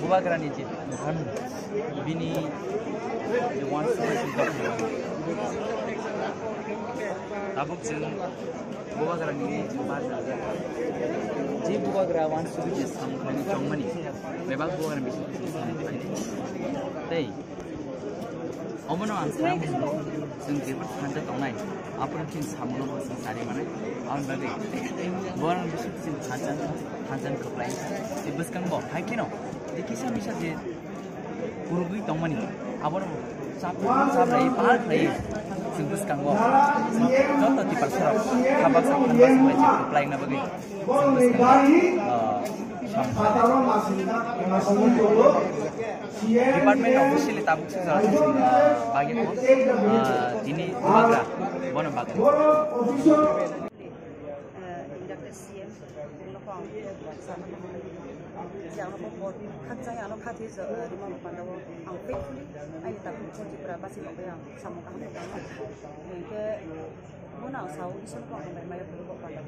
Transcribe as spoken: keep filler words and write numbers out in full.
Bubagrani je dhanu, bini je uansukmung chwng tongkha. Tabuk chwng Bubagrani je bar je Bubagra uansugwi je samung khlainai chongmani, bebak Bubagrani bisingtwi chwng samung khlainai. Tei Omono ang saimung, chwng jebon thansa tongnai, aphuru chini samungno bo chwng chari manai. Aboni bagwi borokni bisingtwi chini thansa, thansa kwplai. Tei bwskango hai kheno, tei kisa misa je kwrwgwi tongmani, abono chap, chaplai, pal khlai, chwng bwskango, chwng joto Tiprasarok, kha baksa, phan baksa bai chwng kwplaina bagwi, chwng bwskango, ah, samung. Department officially tabuk se jora se, ah, bagwi ko, ah, tini Bubagra, bono bagwi. Inducted C M, no ko ang sana ko. Jang ko bor khakchang ano khathi jo, ah, rima panda o ang faithfully aini tabuk ko Tripura basi ko yang samung kaham ko. Ke bono ang sao isor ko ang bai maya ko panda.